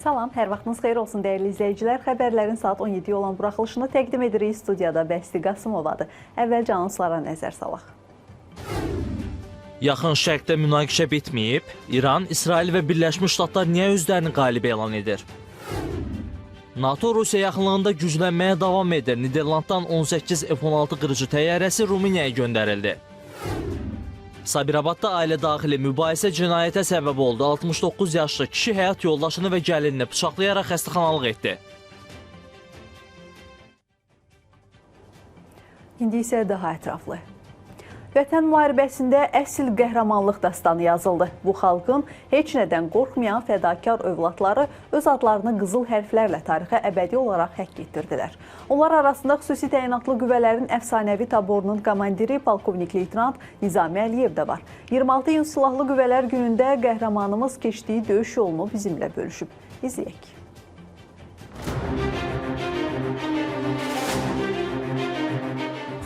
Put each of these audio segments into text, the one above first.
Salam, hər vaxtınız xeyir olsun dəyərli izləyicilər. Xəbərlərin saat 17-yə olan buraxılışını təqdim edirik. Studiyada Bəsti Qasımovadır. Əvvəlcə anonslara nəzər salaq. Yaxın Şərqdə münaqişə bitməyib, İran, İsrail və Birləşmiş Ştatlar niyə özlərini qalib elan edir? NATO Rusiya yaxınlığında güclənməyə davam edir. Niderlanddan 18 F-16 qırıcı təyyarəsi Rumuniyaya göndərildi. Sabirabadda ailə daxili mübahisə cinayətə səbəb oldu. 69 yaşlı kişi həyat yoldaşını və gəlinini bıçaqlayaraq xəstəxanalıq etdi. İndi isə daha ətraflı. Vətən müharibəsində əsl qəhrəmanlıq dastanı yazıldı. Bu xalqın heç nədən qorxmayan fədakar övladları öz adlarını qızıl hərflərlə tarixə əbədi olaraq həkk etdirdilər. Onlar arasında xüsusi təyinatlı qüvvələrin əfsanəvi taborunun komandiri polkovnik leytenant Nizami Əliyev də var. 26 iyun Silahlı Qüvvələr günündə qəhrəmanımız keçdiyi döyüş yolunu bizimlə bölüşüb. İzləyək.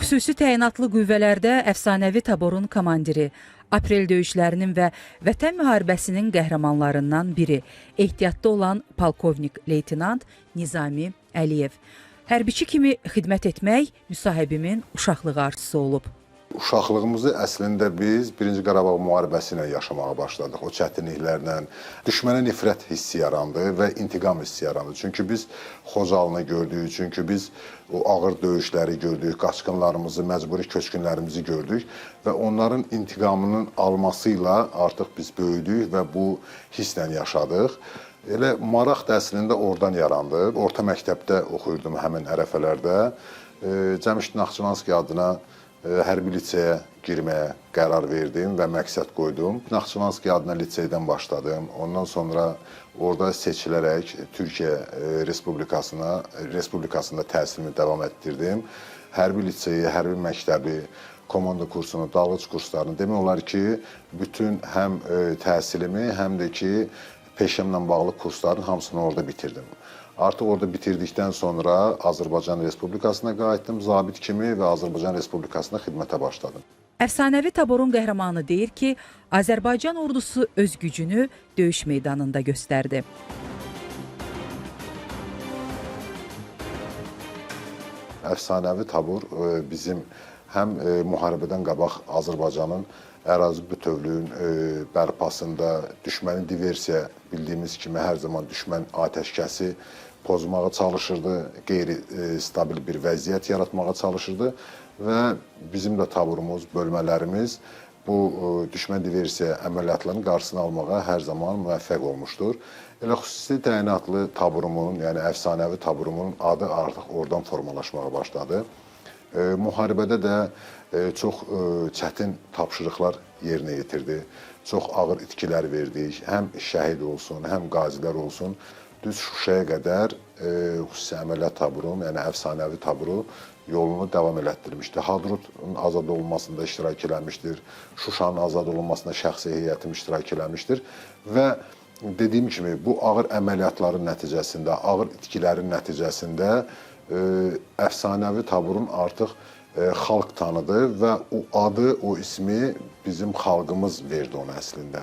Xüsusi təyinatlı qüvvələrdə əfsanəvi taborun komandiri, aprel döyüşlərinin və Vətən müharibəsinin qəhrəmanlarından biri, ehtiyatda olan polkovnik leytenant Nizami Əliyev. Hərbiçi kimi xidmət etmək müsahibimin uşaqlıq arzusu olub. Uşaqlığımızı əslində biz Birinci Qarabağ müharibəsi ilə yaşamağa başladıq. O çətinliklərlə düşmənə nifrət hissi yarandı və intiqam hissi yarandı. Çünki biz Xocalını gördük, çünki biz o ağır döyüşləri gördük, qaçqınlarımızı, məcburi köçkünlərimizi gördük və onların intiqamının alması ilə artıq biz böyüdük və bu hisslə yaşadıq. Elə maraq da əslində oradan yarandı. Orta məktəbdə oxuyurdum həmin ərəfələrdə. Cəmişid Naxçıvanski adına hərbi liseyə girməyə qərar verdim və məqsəd qoydum. Naxçıvanski adına liseydən başladım. Ondan sonra orada seçilərək Türkiyə Respublikasında təhsilimi davam etdirdim. Hərbi liseyi, hərbi məktəbi, komanda kursunu, dalğıc kurslarını, demək olar ki, bütün həm təhsilimi, həm də ki, peşəmlə bağlı kursların hamısını orada bitirdim. Artıq orada bitirdikdən sonra Azərbaycan Respublikasına qayıtdım zabit kimi və Azərbaycan Respublikasına xidmətə başladım. Əfsanəvi taborun qəhrəmanı deyir ki, Azərbaycan ordusu öz gücünü döyüş meydanında göstərdi. Əfsanəvi tabur bizim həm müharibədən qabaq Azərbaycanın ərazi bütövlüyünün bərpasında düşmənin diversiya bildiyimiz kimi hər zaman düşmən atəşkəsi pozmağa çalışırdı, qeyri-stabil bir vəziyyət yaratmağa çalışırdı və bizim də taburumuz, bölmələrimiz bu düşmən diversiya əməliyyatlarının qarşısını almağa hər zaman müvəffəq olmuşdur. Elə xüsusi təyinatlı taburumun, yəni əfsanəvi taburumun adı artıq oradan formalaşmağa başladı. Müharibədə də çox çətin tapşırıqlar yerinə yetirdi. Çox ağır itkilər verdik. Həm şəhid olsun, həm qazilər olsun. Düz Şuşaya qədər xüsusi əməliyyat taburu, yəni əfsanəvi taburu yolunu davam elətdirmişdi. Hadrutun azad olunmasında iştirak eləmişdir. Şuşanın azad olunmasında şəxsi heyətim iştirak eləmişdir. Və dediyim kimi bu ağır əməliyyatların nəticəsində, ağır itkilərin nəticəsində əfsanəvi taburun artıq xalq tanıdı və o adı, o ismi bizim xalqımız verdi ona əslində.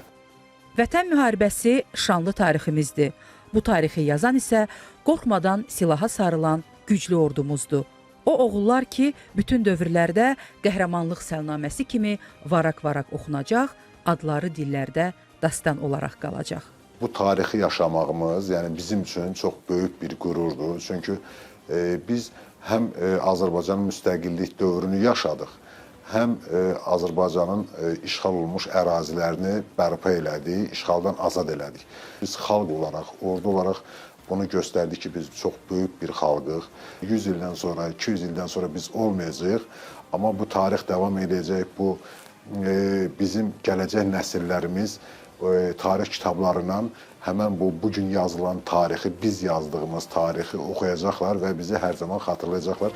Vətən müharibəsi şanlı tariximizdir. Bu tarixi yazan isə qorxmadan silaha sarılan güclü ordumuzdur. O oğullar ki, bütün dövrlərdə qəhrəmanlıq səlnaməsi kimi varaq-varaq oxunacaq, adları dillərdə dastan olaraq qalacaq. Bu tarixi yaşamağımız, yəni bizim üçün çox böyük bir qürurdur. Çünki biz həm Azərbaycanın müstəqillik dövrünü yaşadıq, həm Azərbaycanın işğal olunmuş ərazilərini bərpa elədik, işğaldan azad elədik. Biz xalq olaraq, ordu olaraq bunu göstərdik ki, biz çox böyük bir xalqıq. 100 ildən sonra, 200 ildən sonra biz olmayacağıq, amma bu tarix davam edəcək. Bu bizim gələcək nəsillərimiz tarix kitablarından həmən bu bugün yazılan tarixi, biz yazdığımız tarixi oxuyacaqlar və bizi hər zaman xatırlayacaqlar.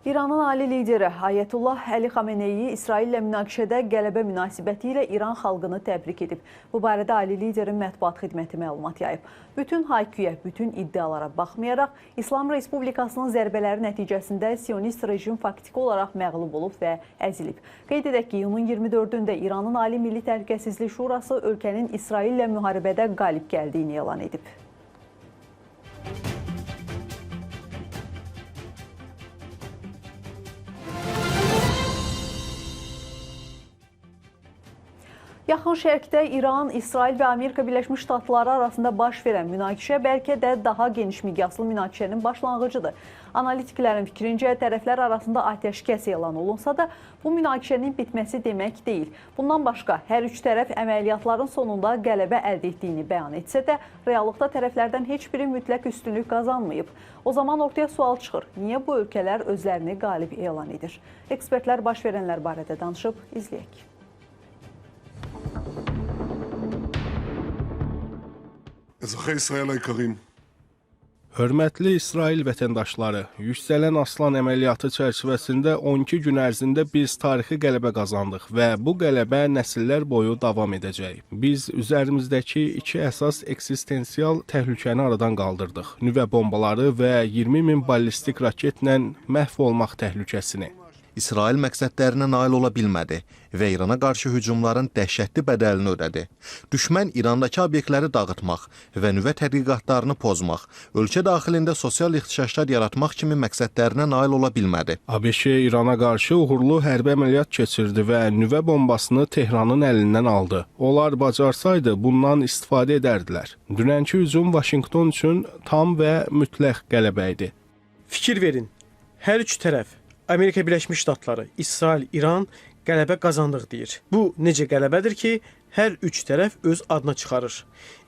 İranın ali lideri Ayətullah Əli Xameneyi İsraillə münaqişədə qələbə münasibəti ilə İran xalqını təbrik edib. Bu barədə ali liderin mətbuat xidməti məlumat yayıb. Bütün hayküyə, bütün iddialara baxmayaraq, İslam Respublikasının zərbələri nəticəsində Siyonist rejim faktiki olaraq məğlub olub və əzilib. Qeyd edək ki, iyunun 24-də İranın Ali Milli Təhlükəsizlik Şurası ölkənin İsraillə müharibədə qalib gəldiyini elan edib. Yaxın Şərqdə İran, İsrail və Amerika Birləşmiş Ştatları arasında baş verən münaqişə bəlkə də daha geniş miqyaslı münaqişənin başlanğıcıdır. Analitiklərin fikrincə, tərəflər arasında atəşkəs elan olunsa da, bu münaqişənin bitməsi demək deyil. Bundan başqa, hər üç tərəf əməliyyatların sonunda qələbə əldə etdiyini bəyan etsə də, reallıqda tərəflərdən heç biri mütləq üstünlük qazanmayıb. O zaman ortaya sual çıxır, niyə bu ölkələr özlərini qalib elan edir? Ekspertlər baş verənlər barədə danışıb, izləyək. אזרחי ישראל היקרים, Hörmətli İsrail vətəndaşları, Yüksələn Aslan əməliyyatı çərçivəsində 12 gün ərzində biz tarixi qələbə qazandıq və bu qələbə nəsillər boyu davam edəcək. Biz üzərimizdəki iki əsas eksistensial təhlükəni aradan qaldırdıq. Nüvə bombaları və 20 min ballistik raketlə məhv olmaq təhlükəsini. İsrail məqsədlərinə nail ola bilmədi və İrana qarşı hücumların dəhşətli bədəlini ödədi. Düşmən İrandakı obyektləri dağıtmaq və nüvə tədqiqatlarını pozmaq, ölkə daxilində sosial ixtişaşlar yaratmaq kimi məqsədlərinə nail ola bilmədi. ABŞ İrana qarşı uğurlu hərbi əməliyyat keçirdi və nüvə bombasını Tehranın əlindən aldı. Onlar bacarsaydı bundan istifadə edərdilər. Dünənki hücum Vaşinqton üçün tam və mütləq qələbə idi. Fikir verin, hər üç tərəf Amerika Birləşmiş Ştatları, İsrail, İran qələbə qazandıq deyir. Bu necə qələbədir ki, hər üç tərəf öz adına çıxarır.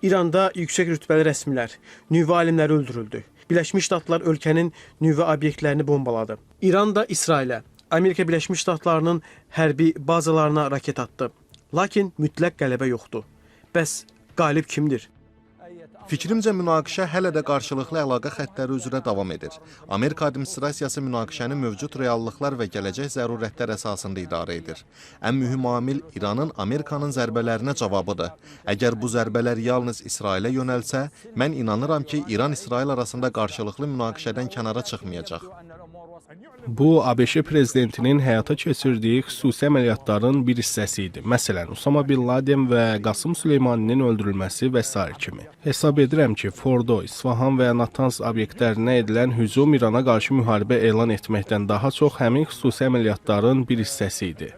İranda yüksək rütbəli rəsmilər, nüvə alimləri öldürüldü. Birləşmiş Ştatlar ölkənin nüvə obyektlərini bombaladı. İran da İsrailə, Amerika Birləşmiş Ştatlarının hərbi bazalarına raket atdı. Lakin mütləq qələbə yoxdur. Bəs qalib kimdir? Fikrimcə münaqişə hələ də qarşılıqlı əlaqə xəttləri üzrə davam edir. Amerika administrasiyası münaqişəni mövcud reallıqlar və gələcək zərurətlər əsasında idarə edir. Ən mühüm amil İranın Amerikanın zərbələrinə cavabıdır. Əgər bu zərbələr yalnız İsrailə yönəlsə, mən inanıram ki, İran-İsrail arasında qarşılıqlı münaqişədən kənara çıxmayacaq. Bu, ABŞ prezidentinin həyata keçirdiyi xüsusi əməliyyatların bir hissəsi idi. Məsələn, Osama bin Laden və Qasım Süleymaninin öldürülməsi və sair kimi. Hesab edirəm ki, Fordo, İsfahan və Natanz obyektlərinə edilən hücum İrana qarşı müharibə elan etməkdən daha çox həmin xüsusi əməliyyatların bir hissəsi idi.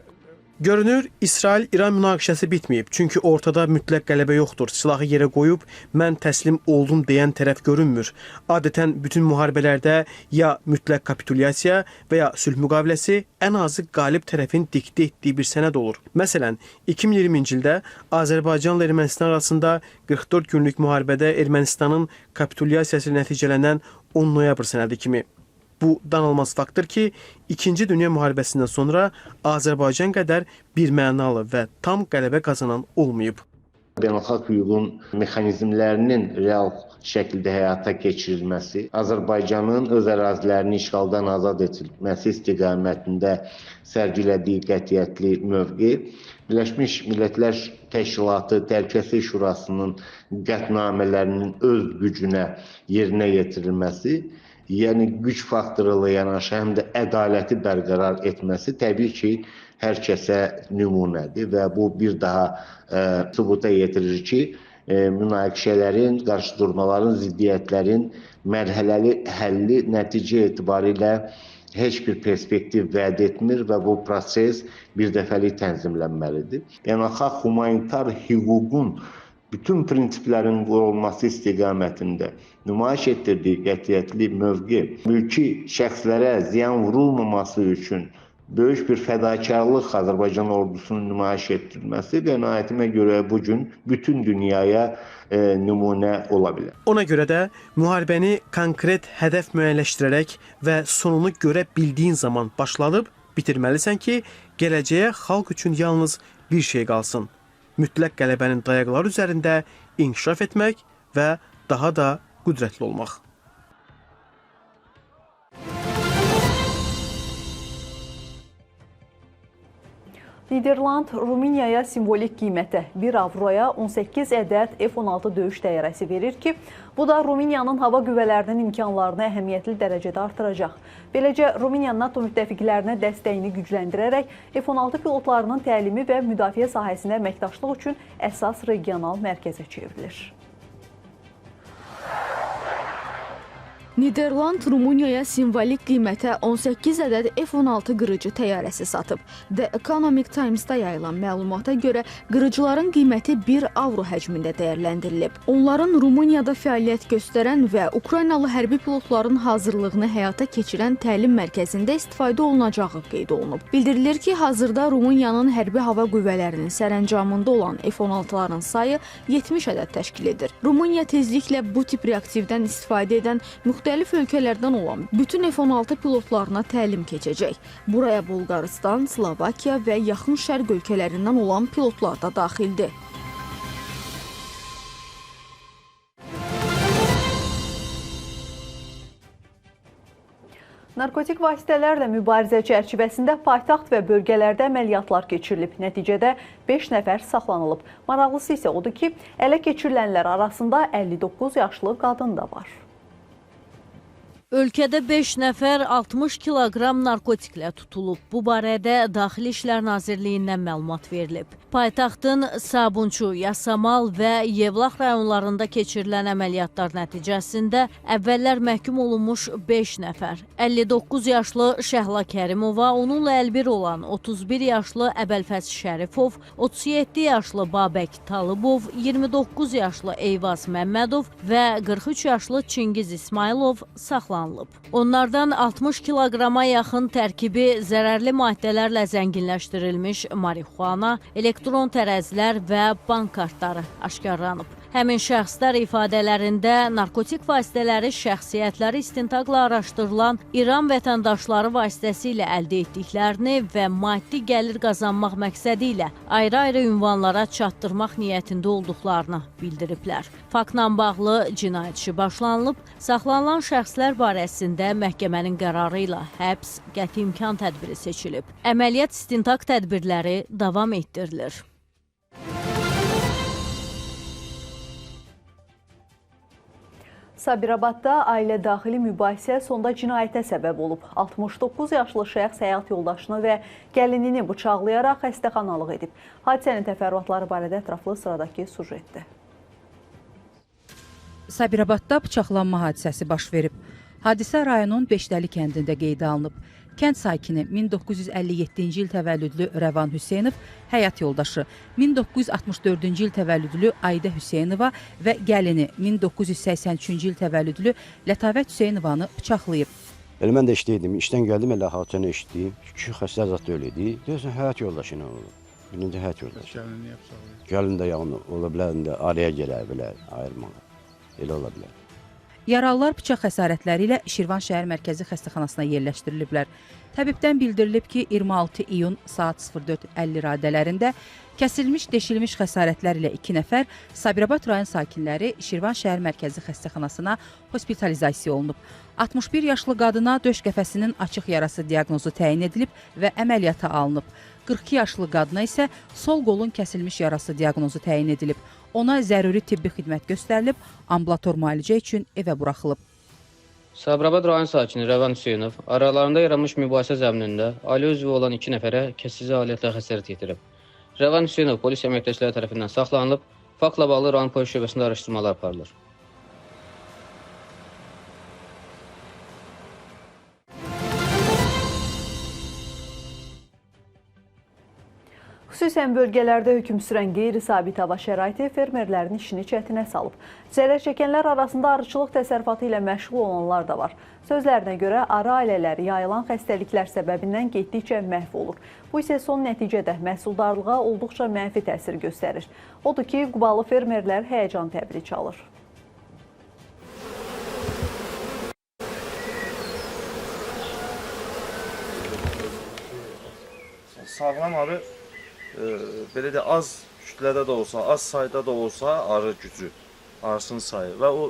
Görünür, İsrail-İran münaqişəsi bitməyib. Çünki ortada mütləq qələbə yoxdur. Silahı yerə qoyub, mən təslim oldum deyən tərəf görünmür. Adətən bütün müharibələrdə ya mütləq kapitulyasiya və ya sülh müqaviləsi ən azı qalib tərəfin diktə etdiyi bir sənəd olur. Məsələn, 2020-ci ildə Azərbaycanla Ermənistan arasında 44 günlük müharibədə Ermənistanın kapitulyasiyası ilə nəticələnən 10 noyabr sənədi kimi. Bu danılmaz faktdır ki, İkinci Dünya Müharibəsindən sonra Azərbaycan qədər birmənalı və tam qələbə qazanan olmayıb. Beynəlxalq hüququn mexanizmlərinin real şəkildə həyata keçirilməsi, Azərbaycanın öz ərazilərini işğaldan azad edilməsi istiqamətində sərgilədiyi qətiyyətli mövqe, Birləşmiş Millətlər Təşkilatı Təhlükəsizlik Şurasının qətnamələrinin öz gücünə yerinə yetirilməsi, yəni güc faktoru ilə yanaşı həm də ədaləti bərqərar etməsi təbii ki, hər kəsə nümunədir və bu bir daha sübuta yetirir ki, münaqişələrin, qarşıdurmaların, ziddiyyətlərin mərhələli həlli nəticə etibarilə heç bir perspektiv vəd etmir və bu proses bir dəfəlik tənzimlənməlidir. Beynəlxalq humanitar hüququn bütün prinsiplərin qorunması istiqamətində nümayiş etdirdiyi qətiyyətli mövqe, mülki şəxslərə ziyan vurulmaması üçün böyük bir fədakarlıq Azərbaycan ordusunun nümayiş etdirməsi qənaətimə görə bu gün bütün dünyaya nümunə ola bilər. Ona görə də müharibəni konkret hədəf müəyyənləşdirərək və sonunu görə bildiyin zaman başlanıb bitirməlisən ki, gələcəyə xalq üçün yalnız bir şey qalsın. Mütləq qələbənin dayaqları üzərində inkişaf etmək və daha da qüdrətli olmaq. Niderland Rumuniyaya simvolik qiymətə 1 avroya 18 ədəd F-16 döyüş təyyarəsi verir ki, bu da Rumıniyanın hava qüvvələrinin imkanlarını əhəmiyyətli dərəcədə artıracaq. Beləcə, Rumıniya NATO müttəfiqlərinə dəstəyini gücləndirərək F-16 pilotlarının təlimi və müdafiə sahəsində əməkdaşlıq üçün əsas regional mərkəzə çevrilir. Niderland Rumuniyaya simvolik qiymətə 18 ədəd F-16 qırıcı təyyarəsi satıb. The Economic Times-da yayılan məlumata görə qırıcıların qiyməti 1 avro həcmində dəyərləndirilib. Onların Rumuniyada fəaliyyət göstərən və Ukraynalı hərbi pilotların hazırlığını həyata keçirən təlim mərkəzində istifadə olunacağı qeyd olunub. Bildirilir ki, hazırda Rumuniyanın hərbi hava qüvvələrinin sərəncamında olan F-16-ların sayı 70 ədəd təşkil edir. Rumıniya tezliklə bu tip reaktivdən istifadə edən müxtəlif ölkələrdən olan bütün F-16 pilotlarına təlim keçəcək. Buraya Bolqarıstan, Slovakiya və Yaxın Şərq ölkələrindən olan pilotlar da daxildir. Narkotik vasitələrlə mübarizə çərçivəsində paytaxt və bölgələrdə əməliyyatlar keçirilib. Nəticədə 5 nəfər saxlanılıb. Maraqlısı isə odur ki, ələ keçirilənlər arasında 59 yaşlı qadın da var. Ölkədə 5 nəfər 60 kiloqram narkotiklə tutulub. Bu barədə Daxili İşlər Nazirliyindən məlumat verilib. Paytaxtın Sabunçu, Yasamal və Yevlax rayonlarında keçirilən əməliyyatlar nəticəsində əvvəllər məhkum olunmuş 5 nəfər, 59 yaşlı Şəhla Kərimova, onunla əlbir olan 31 yaşlı Əbəlfəz Şərifov, 37 yaşlı Babək Talıbov, 29 yaşlı Eyvaz Məmmədov və 43 yaşlı Çingiz İsmailov saxlanılıb. Onlardan 60 kiloqrama yaxın tərkibi zərərli maddələrlə zənginləşdirilmiş marixuana, elektron tərəzilər və bank kartları aşkarlanıb. Həmin şəxslər ifadələrində narkotik vasitələri şəxsiyyətləri istintaqla araşdırılan İran vətəndaşları vasitəsilə əldə etdiklərini və maddi gəlir qazanmaq məqsədi ilə ayrı-ayrı ünvanlara çatdırmaq niyyətində olduqlarını bildiriblər. Faktla bağlı cinayət işi başlanılıb, saxlanılan şəxslər barəsində məhkəmənin qərarı ilə həbs, qəti imkan tədbiri seçilib. Əməliyyat istintaq tədbirləri davam etdirilir. Sabirabadda ailə daxili mübahisə sonda cinayətə səbəb olub. 69 yaşlı şəxs həyat yoldaşını və gəlinini bıçaqlayaraq xəstəxanalıq edib. Hadisənin təfərrüatları barədə ətraflı sıradakı sujetdə. Sabirabadda bıçaqlanma hadisəsi baş verib. Hadisə rayonun Beşdəli kəndində qeydə alınıb. Kənd sakini 1957-ci il təvəllüdlü Rəvan Hüseynov, həyat yoldaşı 1964-cü il təvəllüdlü Ayda Hüseynova və gəlini 1983-cü il təvəllüdlü Lətavət Hüseynovanı bıçaqlayıb. Elə mən də işdəydim, işdən gəldim, elə hadisəni eşitdim. Kişi xəstə zad da öyle idi. Deyəsən, həyat yoldaşı ilə olub. Birinci həyat yoldaşı. Gəlin niyə bıçaqlayıb? Gəlin də yəni, ola bilər, araya gələ bilər, ayırmağa. Elə ola bilər. Yaralılar bıçaq xəsarətləri ilə Şirvan şəhər mərkəzi xəstəxanasına yerləşdiriliblər. Təbibdən bildirilib ki, 26 iyun saat 04:50 radələrində kəsilmiş, deşilmiş xəsarətlər ilə 2 nəfər Sabirabad rayon sakinləri Şirvan şəhər mərkəzi xəstəxanasına hospitalizasiya olunub. 61 yaşlı qadına döş qəfəsinin açıq yarası diaqnozu təyin edilib və əməliyyata alınıb. 42 yaşlı qadına isə sol qolun kəsilmiş yarası diaqnozu təyin edilib. Ona zəruri tibbi xidmət göstərilib, ambulator müalicə üçün evə buraxılıb. Sabirabad rayon sakini Rəvan Hüseynov aralarında yaranmış mübahisə zəminində ailə üzvü olan 2 nəfərə kəsici alətlə xəsarət yetirib. Rəvan Hüseynov polis əməkdaşları tərəfindən saxlanılıb, faktla bağlı rayon polis şöbəsində araşdırmalar aparılır. Xüsusən bölgələrdə hökm sürən qeyri-sabit hava şəraiti fermerlərin işini çətinə salıb. Zərər çəkənlər arasında arıçılıq təsərrüfatı ilə məşğul olanlar da var. Sözlərinə görə arı ailələri yayılan xəstəliklər səbəbindən getdikcə məhv olur. Bu isə son nəticədə məhsuldarlığa olduqca mənfi təsir göstərir. Odur ki, Qubalı fermerlər həyəcan təbili çalır. Sağlam arı belə də az kütlədə də olsa, az sayda da olsa arı gücü, arısının sayı və o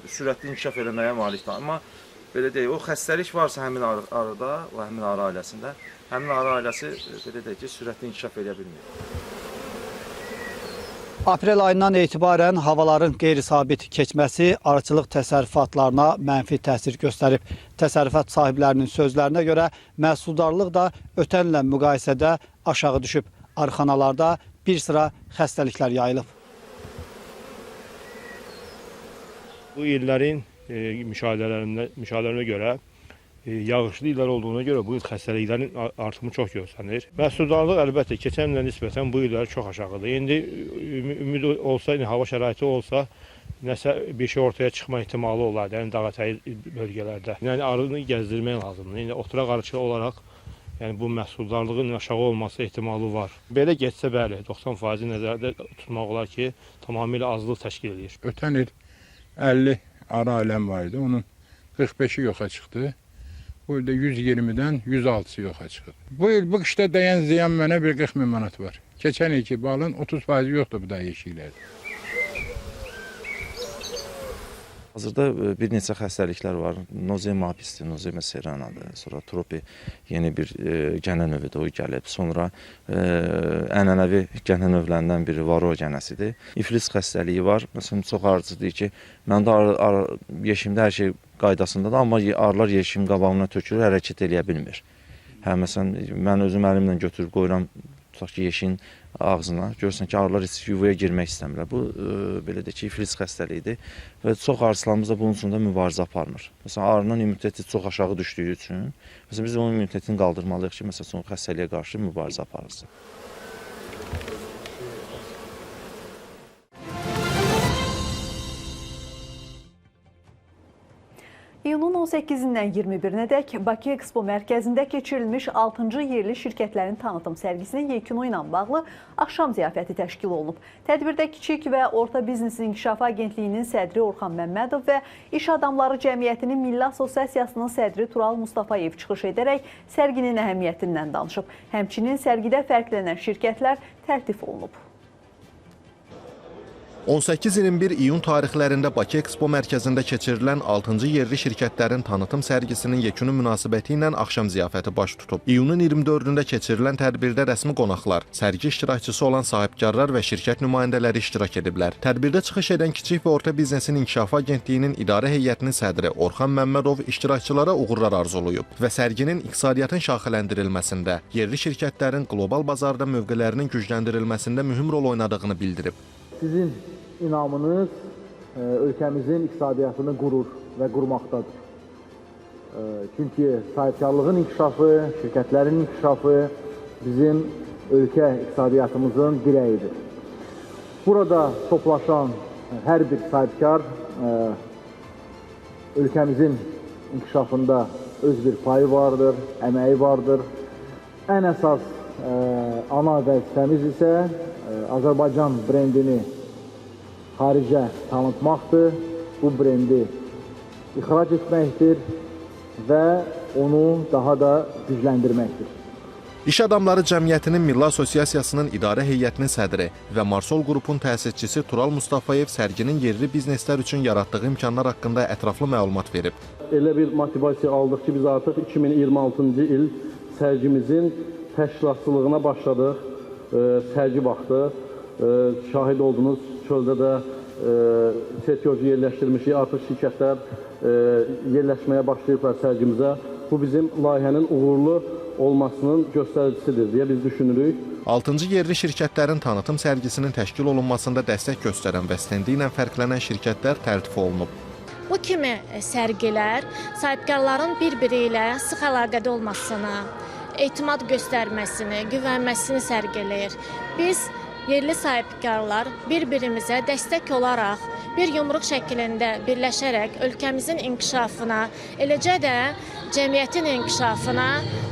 sürətli inkişaf eləməyə malikdir. Amma Belə deyək, o xəstəlik varsa həmin arıda, o həmin arı ailəsində, həmin arı ailəsi belə deyək ki, sürətli inkişaf edə bilmir. Aprel ayından etibarən havaların qeyri-sabit keçməsi arıçılıq təsərrüfatlarına mənfi təsir göstərib. Təsərrüfat sahiblərinin sözlərinə görə məhsuldarlıq da ötən illə müqayisədə aşağı düşüb. Arıxanalarda bir sıra xəstəliklər yayılıb. Bu illərin müşahidələrimə görə yağışlı illər olduğuna görə bu il xəstəliklərin artımı çox görsənir. Məhsuldarlıq əlbəttə keçən ilə nisbətən bu illər çox aşağıdır. İndi ümid olsa, indi hava şəraiti olsa, nəsə bir şey ortaya çıxma ehtimalı olardı, yəni dağətəyi bölgələrdə. Yəni arını gəzdirmək lazımdır. İndi oturaq arıçılıq olaraq, yəni bu məhsuldarlığın aşağı olması ehtimalı var. Belə getsə bəli, 90% nəzərdə tutmaq olar ki, tamamilə azlıq təşkil edir. Ötən il 50 arı ailəm var idi, onun 45-i yoxa çıxdı. Bu il də 120-dən 106-sı yoxa çıxıb. Bu il bu qışda dəyən ziyan mənə bir 40 min manat var. Keçən ilki balın 30% yoxdur bu da yeşiklərdə. Hazırda bir neçə xəstəliklər var. Nozema apisdir, Nozema seranadır. Sonra tropi yeni bir gənə növüdür, o gəlib. Sonra ənənəvi gənə növlərindən biri varroa gənəsidir. İflis xəstəliyi var. Məsələn, çox arıcı deyir ki, məndə yeşimdə hər şey qaydasındadır, amma arılar yeşim qabağına tökülür, hərəkət eləyə bilmir. Hə, məsələn, mən özüm əlimlə götürüb qoyuram, tutaq ki, yeşiyin ağzına. Görürsən ki, arılar heç yuvaya girmək istəmirlər. Bu, belə deyək ki, iflic xəstəliyidir və çox arıçılarımız da bunun üçün də mübarizə aparmır. Məsələn, arının immuniteti çox aşağı düşdüyü üçün, məsələn, biz onun immunitetini qaldırmalıyıq ki, məsələn, o xəstəliyə qarşı mübarizə aparılsın. İyunun 18-dən 21-nədək Bakı Ekspo mərkəzində keçirilmiş 6-cı yerli şirkətlərin tanıtım sərgisinin yekunu ilə bağlı axşam ziyafəti təşkil olunub. Tədbirdə Kiçik və Orta Biznesin İnkişafı Agentliyinin sədri Orxan Məmmədov və İş Adamları Cəmiyyətinin Milli Assosiasiyasının sədri Tural Mustafayev çıxış edərək sərginin əhəmiyyətindən danışıb. Həmçinin sərgidə fərqlənən şirkətlər təltif olunub. 18-21 iyun tarixlərində Bakı Ekspo mərkəzində keçirilən 6-cı yerli şirkətlərin tanıtım sərgisinin yekunu münasibəti ilə axşam ziyafəti baş tutub. İyunun 24-ündə keçirilən tədbirdə rəsmi qonaqlar, sərgi iştirakçısı olan sahibkarlar və şirkət nümayəndələri iştirak ediblər. Tədbirdə çıxış edən Kiçik və Orta Biznesin İnkişafı Agentliyinin İdarə Heyətinin sədri Orxan Məmmədov iştirakçılara uğurlar arzulayıb və sərginin iqtisadiyyatın şaxələndirilməsində, yerli şirkətlərin qlobal bazarda mövqelərinin gücləndirilməsində mühüm rol oynadığını bildirib. Sizin inamınız ölkəmizin iqtisadiyyatını qurur və qurmaqdadır. Çünki sahibkarlığın inkişafı, şirkətlərin inkişafı bizim ölkə iqtisadiyyatımızın dirəyidir. Burada toplaşan hər bir sahibkar ölkəmizin inkişafında öz bir payı vardır, əməyi vardır. Ən əsas ana vəzifəmiz isə Azərbaycan brendini xaricə tanıtmaqdır, bu brendi ixrac etməkdir və onu daha da gücləndirməkdir. İş Adamları Cəmiyyətinin Milli Assosiasiyasının İdarə Heyətinin sədri və Marsol Qrupun təsisçisi Tural Mustafayev sərginin yerli bizneslər üçün yaratdığı imkanlar haqqında ətraflı məlumat verib. Elə bir motivasiya aldıq ki, biz artıq 2026-cı il sərgimizin təşkilatçılığına başladıq. Sərgi vaxtı şahid oldunuz, çöldə də çerközü yerləşdirmişik, artıq şirkətlər yerləşməyə başlayıblar sərgimizə. Bu bizim layihənin uğurlu olmasının göstəricisidir deyə biz düşünürük. 6-cı yerli şirkətlərin tanıtım sərgisinin təşkil olunmasında dəstək göstərən və stendi ilə fərqlənən şirkətlər təltif olunub. Bu kimi sərgilər sahibkarların bir-biri ilə sıx əlaqədə olmasını, etimad göstərməsini, güvənməsini sərgiləyir. Biz yerli sahibkarlar bir-birimizə dəstək olaraq, bir yumruq şəklində birləşərək ölkəmizin inkişafına, eləcə də cəmiyyətin inkişafına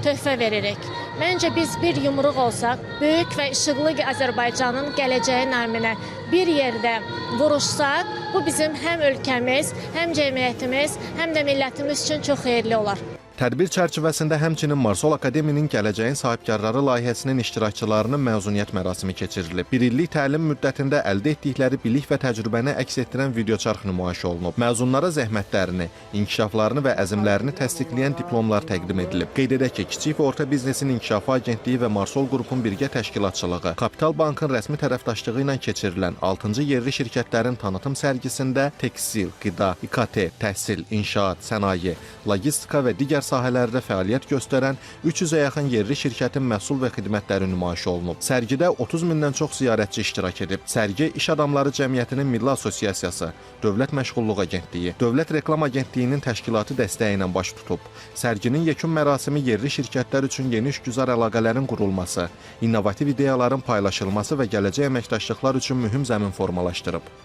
töhfə veririk. Məncə biz bir yumruq olsaq, böyük və işıqlı Azərbaycanın gələcəyi naminə bir yerdə vuruşsaq, bu bizim həm ölkəmiz, həm cəmiyyətimiz, həm də millətimiz üçün çox xeyirli olar. Tədbir çərçivəsində həmçinin Marsol Akademinin Gələcəyin Sahibkarları layihəsinin iştirakçılarının məzuniyyət mərasimi keçirilib. Bir illik təlim müddətində əldə etdikləri bilik və təcrübəni əks etdirən videoçarx nümayiş olunub. Məzunlara zəhmətlərini, inkişaflarını və əzmlərini təsdiqləyən diplomlar təqdim edilib. Qeyd edək ki, Kiçik və Orta Biznesin İnkişafı Agentliyi və Marsol Qrupun birgə təşkilatçılığı, Kapital Bankın rəsmi tərəfdaşlığı ilə keçirilən 6-cı yerli şirkətlərin tanıtım sərgisində tekstil, qida, İKT, təhsil, inşaat, sənaye, logistika və digər sahələrdə fəaliyyət göstərən 300-ə yaxın yerli şirkətin məhsul və xidmətləri nümayiş olunub. Sərgidə 30 mindən çox ziyarətçi iştirak edib. Sərgi İş Adamları Cəmiyyətinin Milli Assosiasiyası, Dövlət Məşğulluq Agentliyi, Dövlət Reklam Agentliyinin təşkilatı dəstəyi ilə baş tutub. Sərginin yekun mərasimi yerli şirkətlər üçün yeni işgüzar əlaqələrin qurulması, innovativ ideyaların paylaşılması və gələcək əməkdaşlıqlar üçün mühüm zəmin formalaşdırıb.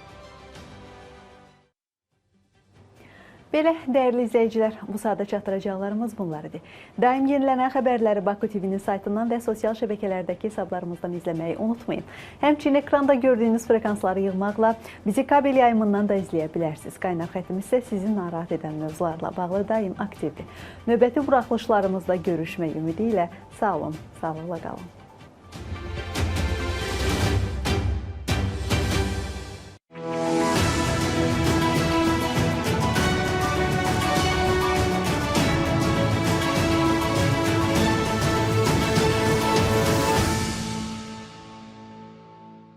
Belə, dəyərli izləyicilər, bu saata çatdıracaqlarımız bunlar idi. Daim yenilənən xəbərləri Baku TV-nin saytından və sosial şəbəkələrdəki hesablarımızdan izləməyi unutmayın. Həmçinin ekranda gördüyünüz frekansları yığmaqla bizi kabel yayımından da izləyə bilərsiniz. Qaynar xəttimiz isə sizi narahat edən mövzularla bağlı daim aktivdir. Növbəti buraxılışlarımızda görüşmək ümidi ilə sağ olun, sağlıqla qalın.